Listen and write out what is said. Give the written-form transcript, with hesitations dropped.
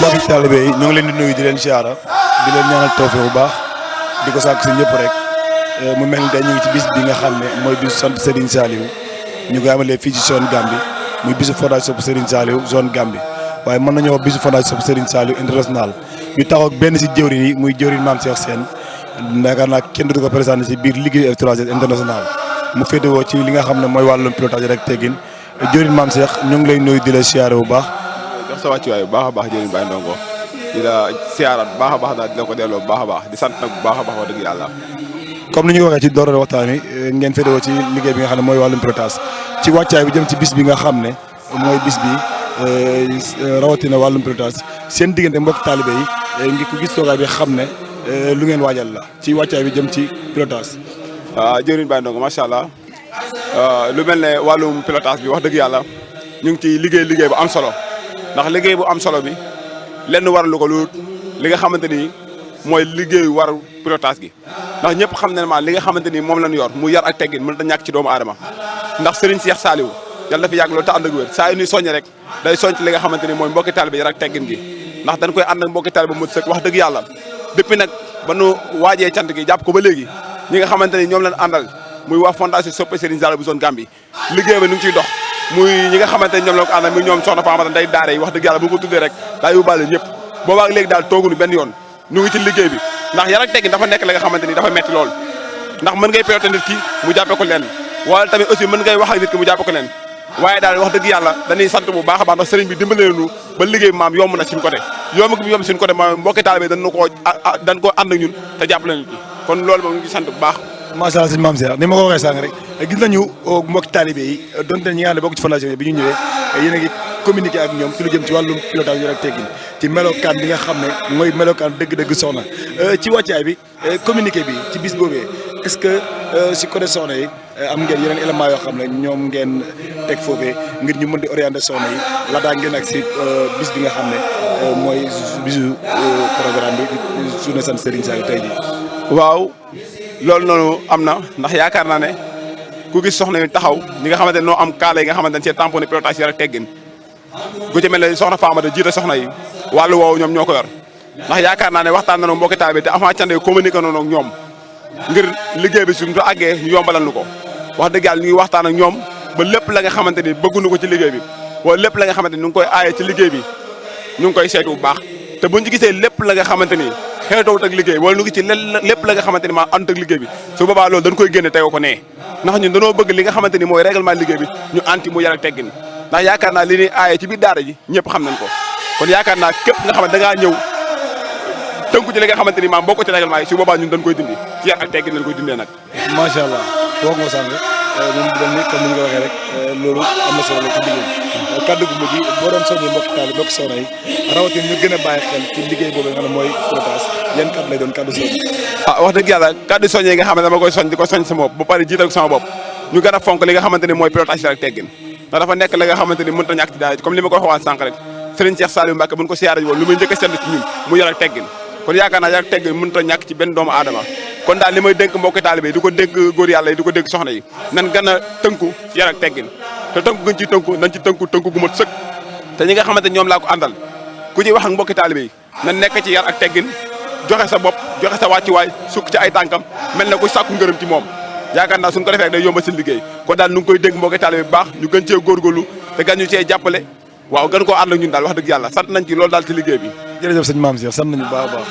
mbokki taalibe yi ñu ngi leen di nuyu di leen siyaara di leen ñaanal tawfeex bu baax di ko sàkk si ñëpp rek mu mel ni tey ñu ngi ci bis bi nga xam ne mooy bisu sant Serigne Saliou ñu koy amalee fii ci zone Gambie muy bisu fondation Sopp Serigne Saliou zone Gambie waaye mën nañoo wax bisu fondation Sopp Serigne Saliou international ñu taxaw ak benn si jëwriñ yi muy jëwriñ Mame Cheikh Sène yaakaar naa kenn du ko présenté si biir liggéeyu F3S international mu féetewoo ci li nga xam ne mooy wàllum pilotage rek teggin jëwriñ Mame Cheikh ñu ngi lay nuyu di la siyaare bu baax. jox sa wàccuwaay bu baax a baax jëwriñ Baye Ndongo di la siyaaraat bu baax a baax daal di la ko delloo bu baax a baax di sant nag bu baax a baax wax dëgg yàlla. comme ni ñu ko waxee ci door waxtaan wi ngeen féetewoo ci liggéey bi nga xam ne mooy wàllum pilotage ci wàccaay bi jëm ci bis bi nga xam ne mooy bis bi rawatina wàllum pilotage seen diggante mbokk taalibe yi ngi ko gis toogaay bi xam ne lu ngeen waajal la ci wàccaay bi jëm ci pilotage. waaw jëwriñ Baye Ndongo macha allah lu mel ne wàllum pilotage bi wax dëgg yàlla ñu ngi ciy liggéey bu am solo ndax liggéey bu am solo bi lenn waralu ko lu li nga xamante ni mooy liggéeyu waru pilotage gi ndax ñëpp xam ne li nga xamante ni moom lañ yor mu yar ak teggin mën ta ñàkk ci doomu aadama ndax Serigne Cheikh Saliou yàlla dafa yàgg loolu te ànd ak wér saa yu ñuy soññe rek day soññ li nga xamante ni mooy mbokki taalibe yar ak teggin gi ndax dañ koy ànd ak mbokki taalibe mu sëkk wax dëgg yàlla depuis nag ba nu waajee cant gi jàpp ko ba léegi ñi nga xamante ni ñoom lañ àndal muy waa fondation Sopp Serigne Saliou bu zone Gambie liggéey ba ñu ngi ciy dox muy ñi nga xamante ni ñoom la ko àndal muy ñoom soxna Famata nday daara yi wax dëgg yàlla bu ko tuddee rek daa yóbbaale ñëpp boobaak léegi daal tooguñu benn yoon ñu ngi ci liggéey bi ndax yar ak teggin dafa nekk la nga xamante ni dafa metti lool ndax mën ngay piloté nit ki mu jàppe ko leen wala tamit aussi mën ngay wax ak nit ki mu jàppe ko leen waaye daal wax dëgg yàlla dañuy sant bu baax a baax ndax sëriñ bi dimbale nañu ba liggéey maam yomb na suñu côté yomb suñu côté maam mbokki taalibe dañ ko ànd ak ñun te jàppale ñu kon loolu moom ñu ngi sant bu baax macha allah sëñ Mame Cheikh ni ma ko waxee sànq rek gis nañu mbokki taalibe yi donte ñi nga xam ne bokk ci fondation bi ñu ñëwee yéen a ngi communiqué ak ñoom ci lu jëm ci wàllum pilotage yor ak teggin ci melokaan bi nga xam ne mooy melokaan dëgg-dëgg soxna ci wàccaay bi communiqué bi ci bis boobee est-ce que si côté soxna yi am ngeen yeneen éléments yoo xam ne ñoom ngeen teg foofee ngir ñu mën di orienter soxna yi laataa ngeen ak si bis bi nga xam ne mooy bisu programme bi journée sant Serigne Saliou tey jii. waaw loolu noonu am na ndax yaakaar naa ne ku gis soxna yi taxaw ñi nga xamante ne noo am kaala yi nga xamante ne c'est tamponné pilotage yar ak teggin gu ci mel ne soxna Famata jiite soxna yi wàllu woowu ñoom ñoo ko yor ndax yaakaar naa ne waxtaan nañu mbokki taalibe te avant cande communiqué nañu ak ñoom ngir liggéey bi suñu ko àggee ñu yombalal ñu ko wax dëgg yàlla ñu ngi waxtaan ak ñoom ba lépp la nga xamante ni bëgguñu ko ci liggéey bi wala lépp la nga xamante ni ñu ngi koy aaye ci liggéey bi ñu ngi koy seetu bu baax te buñu ci gisee lépp la nga xamante ni xeetowut ak liggéey wala ñu ngi ci lépp la nga xamante ni maa ànd ak liggéey bi su boobaa loolu dañ koy génne tegoo ko nee ndax ñun dañoo bëgg li nga xamante ni mooy règlement liggéey bi ñu anti mu yar ak teggin ndax yaakaar naa li ñuy aaye ci biir daara ji ñëpp xam nañ ko kon yaakaar naa képp nga xamante da ngaa ñëw tënku ci li nga xamante ni maam boo ko ci règlement yi su boobaa ñun dañ koy dindi ci yar ak teggin lañ koy dindee nag macha allah wax nga sànq moom dañ ni comme ni ñu ko waxee rek loolu am na solo la ci liggéey kaddu gu mujj boo doon soññee mbokki taalibe mbokki soxna yi rawatina ñu gën a bàyyi xel ci liggéey boobu nga xam ne mooy pilotage yan kaddu lay doon kaddu soññ wax dëgg yàlla kaddu soññee nga xam ne dama koy soñ di ko soñ sama bopp ba pare jiital ko sama bopp ñu gën a fonk li nga xamante ni mooy pilotage yar ak teggin ndax dafa nekk la nga xamante ni mënut a ñàkk ci daara comme li ma ko waxoon sànq rek Serigne Cheikh Saliou Mbacké buñ ko siyaare woon lu muy njëkk a seetlu ci ñun mu yar ak teggin kon yaakaar naa yar ak teggin mënut a ñàkk ci benn doomu aadama kon daal li may dénk mbokki taalibe yi di ko dénk góor yàlla yi di ko dénk soxna yi nan gën a tënku yar ak teggin te tënku gën ci tënku nañ ci tënku gu mat sëkk te ñi nga xamante ñoom laa ko àndal ku ci wax ak mbokki taalibe yi nan nekk ci yar ak teggin joxe sa bopp joxe sa wàccuwaay sukk ci ay tànkam mel na ku sàkku ngërëm ci moom yaakaar naa suñ ko defee day yomba seen liggéey kon daal nu ngi koy dégg mbokki taalibe bu baax ñu gën cee góorgóorlu te gën ñu cee jàppale waaw gën koo ànd ak ñun daal wax dëgg yàlla sant nañ ci loolu daal ci liggéey bi jërëjëf sëñ Mame Cheikh sant nañu baax a baax